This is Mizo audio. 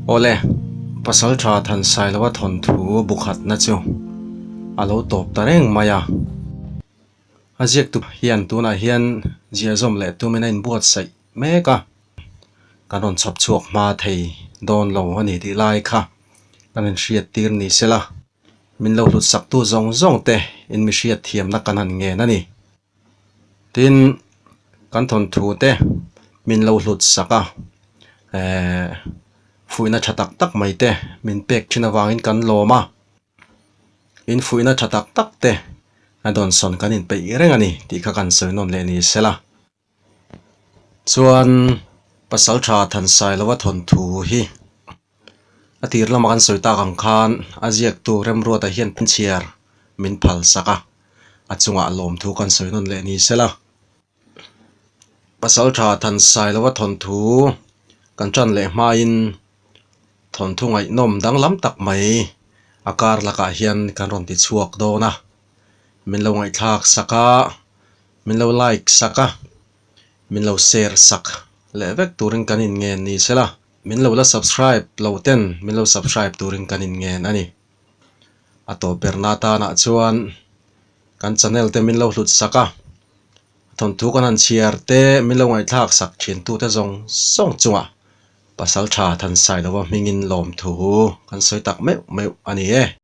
Awle, Pasaltha Thansailoa thawnthu bu khatna chu a lo tawp ta reng mai a. A ziaktu hian tunah hian ziahzawm leh tumin a inbuatsaih mek a, kan rawn chhawp chhuak hma thei dawn lo a ni tih lai kha kan inhriat tir ni sela, min lo hlut saktu zawng zawng te in mi hriat thiamna kan han ngen a ni. Tin, kan thawnthu te min lo hlut sak a, ehh fuihna tha tak tak mai te min pek thin avangin kan lawm a. In fuihna tha tak tak te a dawnsawn kan inpeih reng a ni tih kha kan sawi nawn leh ni sela. Chuan Pasaltha Thansailoa thawnthu hi a tir lama kan sawi tak ang khan a ziaktu Remruata hian chhiar min phal sak a, a chungah lawmthu kan sawi nawn leh ni sela. Pasaltha Thansailoa thawnthu kan tan leh hmain thawnthu ngaihnawm danglam tak mai a kar lakah hian kan rawn ti chhuak dawn a, min lo ngaihthlak sak a. Min lo like sak a, min lo share sak leh vek turin kan inngen ni sela, min lo la subscribe lo ten min lo subscribe turin kan inngen a ni. A tawp berna atanah chuan kan channel te min lo hlut sak a, thawnthu kan han chhiar te min lo ngaihthlak sak thin tute zawng zawng chungah Pasaltha Thansailova hmingin lawmthu kan sawi tak meuh meuh a ni e.